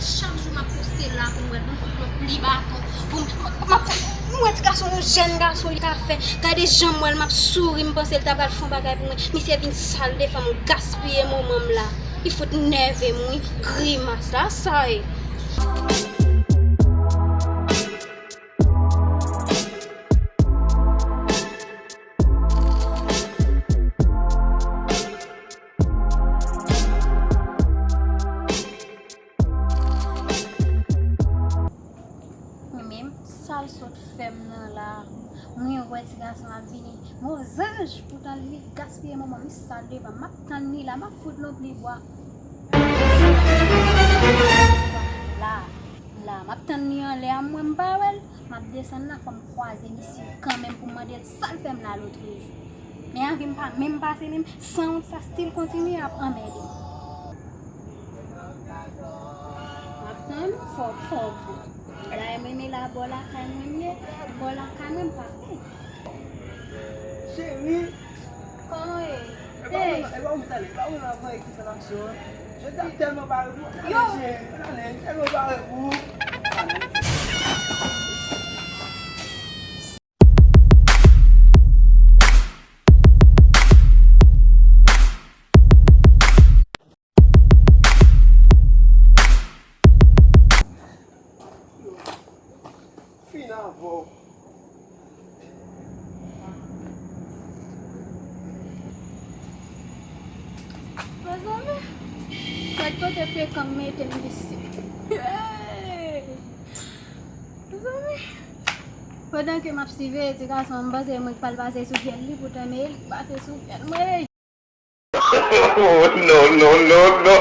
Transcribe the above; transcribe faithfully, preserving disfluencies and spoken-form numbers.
Chak jou m ap poste la pou m wè l, pou m fout yon pli baton, pou m, m ap, m wè ti gason, yon jèn gason li ka fè. Gade jan m wè l, m ap souri, m panse l ta pral fè yon bagay pou mwen. Misye vin sal devan m, gaspiye moman m la. Li fout nève m wi, grimas la, sa ye. Mwen menm, sa l sot fè m nan la. Mwen wè ti gason ap vini. Mozanj, poutan li gaspiye moman m, li sal devan m. M ap tann li la, m ap fout l yon pli bwa. La, la, m ap tann li anlè a, mwen m pa wè l. M ap desann la, fò m kwaze misye kanmenm pou m mande l sa l fè m la lotrejou. Men anvi m pa menm pase menm, sanwont sa still kontinye ap anmède m. M ap tann ou fò, fò bon. Dayè mwen menm la bò lakay mwen m ye, bò lakay mwen m pa fè. Cheri. Kòman w ye? E pa ou, e pa ou m tande, e pa ou la voye ki fè aksyon an. Jodi a m tèlman pare pou ou. Yo! Ann ale, cheri, ann ale, m tèlman pare pou ou. Fin avè w. Mezanmi, gad kote frekan m mete m isit. Hey! Mezanmi, pandan ke m ap siveye ti gason an, m panse mwen k pral pase sou fyèl li, poutan men e li k pase sou fyèl mwen. Oh, no, no, no, no.